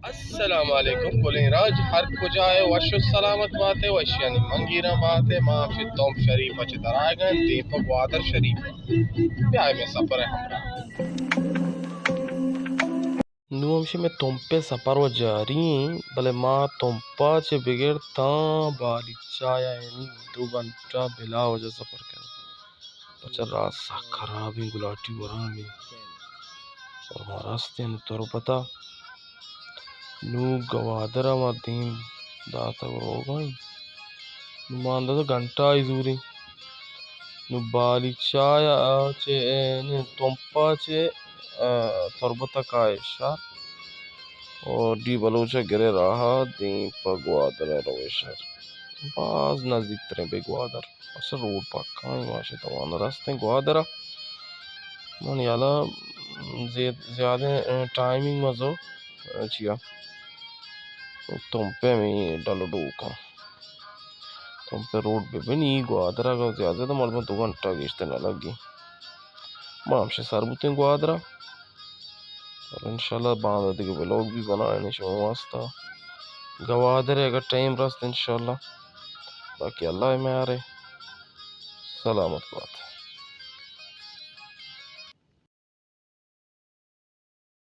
السلام علیکم گلیں راج، ہر کجا ئے وش و سلامت بات ئے، وشیانی منگیراں بات ئے۔ ما ہمشی تمپ شریف ءَ چہ درآیگ ءَ ایں، دیم پہ گوادر شریف ءَ۔ بیا مئے سپر ءِ ہمراہ۔ نوں ہمشی مئے تمپ ءِ سپر و جاری ایں، بلے ما تمپ ءَ چہ بگر تاں بالیچہ ءَ یعنی دو گھنٹہ بلا وجہ سفر کنیں۔ پچا راہ سک خرابیں، گلاٹی ورانیں۔ اور ما رستیں تربت ءَ۔ نوں گوادر ءَ ما دیم داتگ روگ ءَ ایں۔ نوں ما اندازہ گھنٹہ ءَ زوریں۔ نوں بالیچہ ءَ چہ، نوں تمپ ءَ چہ، آ، تربت ءَ کائے شہر۔ اور ڈی بلوچ ءَ گرے راہ ءَ دیم پہ گوادر ءَ روے شہر۔ باز نزدیک تریں بے گوادر۔ اصل روڈ پکا ایں، ماشاءاللہ توان رستیں گوادر ءَ۔ من یلا زیاد، زیادہ ٹائمنگ مزو چیا تمپ ءِ می ڈل ڈوکاں۔ تمپ ءِ روڈ بہ بنی گوادر ءَ زیادہ تو مردم دو گھنٹہ گیشتر نہ لگی۔ ما ہمشی سر بوتیں گوادر ءَ۔ اور انشاءاللہ باندا دگہ ولاگ بھی بنائیں شما واسطہ۔ گوادر ءَ اگر ٹائم رست انشاءاللہ۔ باقی اللہ ءِ میار ئے۔ سلامت بات۔